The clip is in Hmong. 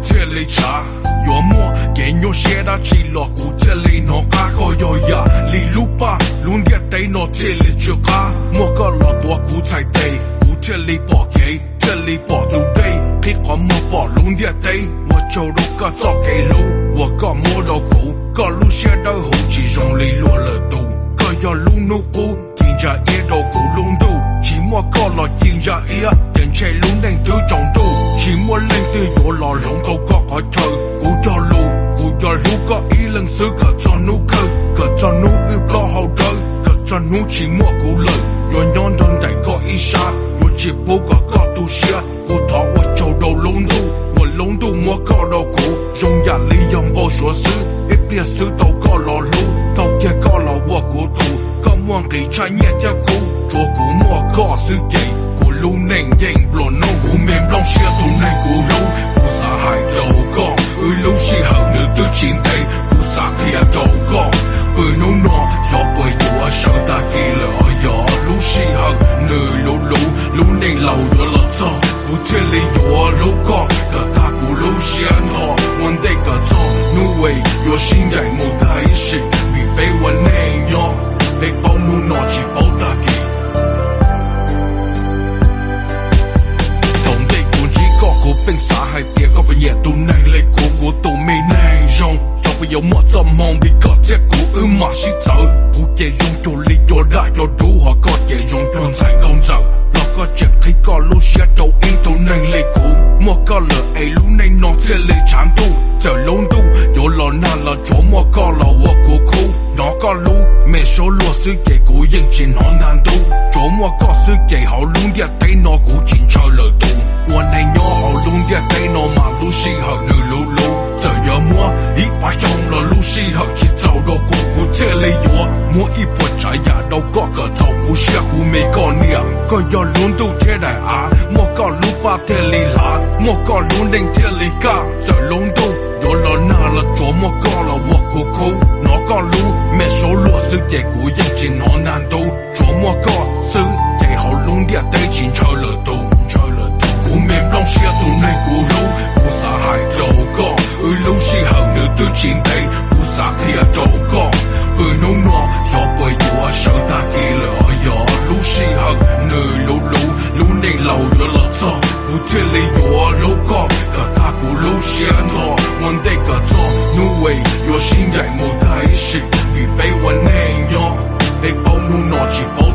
thiaj li tshav. Yuav muaj kev nyuaj siab dab tsi los kuv thiaj li hnov qab. Koj yog yam li lub paj, lub ntiaj teb no thiaj li tsw qab. Muaj koj los tuav kuv txhais tes, kuv thiaj li pom kev, thiaj li pom tus dej, qhib qhov muag pom lub ntiaj teb. Ua tsaug rau koj txoj kev hlub uas koj muab rau kuv. Koj lub siab dawb huv tsis zoo li luag lwm tus. Koj yog lub hnub qub ci ntsa iab rau kuv lub ntuj. Tsis muaj koj los ci ntsa iab, ces ntshe lub neej twb tsaus ntuj. Tsis muaj leej twg yuav los hloov tau koj qhov chaw. Kuv yog lus, kuv yuav hlub koj ib leeg xwb kom txog hnub kawg, kom txog hnub wb plaub hau dawb, kom txog hnub tsis muaj kuv lawm. Yuav nyob nrog nraim koj ib sab, yuav tsis pub kom koj tu siab. Kuv thov ua tsaug rau lub ntuj uas lub ntuj muab koj rau kuv. Zoo yam li yog npau suav xwb, ib pliag xwb tau koj los hlub, tau kiag koj los ua kuv tus. Koj muaj nqis tshaj nyiaj thiab kub, tsuav kuv muaj koj xwb ces kuv lub neej yeej nplua nuj. Kuv me nplooj siab tus neeg kuv hlub, kuv xav hais rau koj, wb lub sij hawm nws twb tsis ntev. Kuv xav qhia rau koj, pw hnub no xyov puas yuav sawv tag kis lawm os. Yog lub sij hawm nws luv luv, lub neej laus yuav los txog, kuv thiaj li yuav hlub koj kom tag kuv lub siab nrho. Ua ntej kom txog hnub es yuav sib ncaim mus tag ib sim, vim peb ua neej nyob, peb paub hnub no tsis paub tag kis. Thaum ntej kuv ntsib koj kuv pheej xav hais tias koj puas nyiam tus neeg li kuv, kuv tus me neeg zoo. Xyov puas yuav muaj txoj hmoo vim koj thiab kuv wb mam sib txawv. Kuv ces zoo cuag li cua daj cua dub, hos koj ces zoo cuag ntxhais nkauj ntxawm. Los koj tseem qhib koj lub siab rau ib tug neeg li kuv. Muaj koj lawm es lub neej no thiaj li tshav ntuj. Txawm lub ntuj yuav los nag los tsuav muaj koj los ua kuv khub. Hnov koj lub me suab luag xwb ces kuv yeej tsis hnov nag ntub. Tsuav muaj koj xwb ces hauv lub ntiaj teb no kuv tsis ntshaw lawm tus. Ua neeg nyob hauv lub ntiaj teb no mas lub sij hawm nws luv luv. Txawm yuav muab ib pab xyoo los lub sij hawm tsis txaus rau kuv, kuv thiaj li yuav muab ib puas tsav yam rau koj kom txaus kuv siab kuv me koj niam. Koj yog lub ntuj thiab daim av, muaj koj lub paj thiaj li hlav, muaj koj lub neej thiaj li kaj. Txawm lub ntuj yuav los nag los tsuav muaj koj los ua kuv khub. Hnov koj lub me suab luag xwb ces kuv yeej tsis hnov nag ntub. Tsuav muaj koj xwb ces hauv lub ntiaj teb tsis ntshaw lawm tus, ntshaw lawm tus. Kuv me nplooj siab tus neeg kuv hlub, kuv xav hais rau koj, wb lub sij hawm nws twb tsis ntev. Kuv xav qhia rau koj, pw hnub no xyov puas yuav sawv tag kis lawm os. Yog lub sij hawm nws luv luv, lub neej laus yuav los txog, kuv thiaj li yuav hlub koj kom tag kuv lub siab nrho. Ua ntej kom txog hnub es yuav sib ncaim mus tag ib sim, vim peb ua neej nyob, peb paub hnub no tsis paub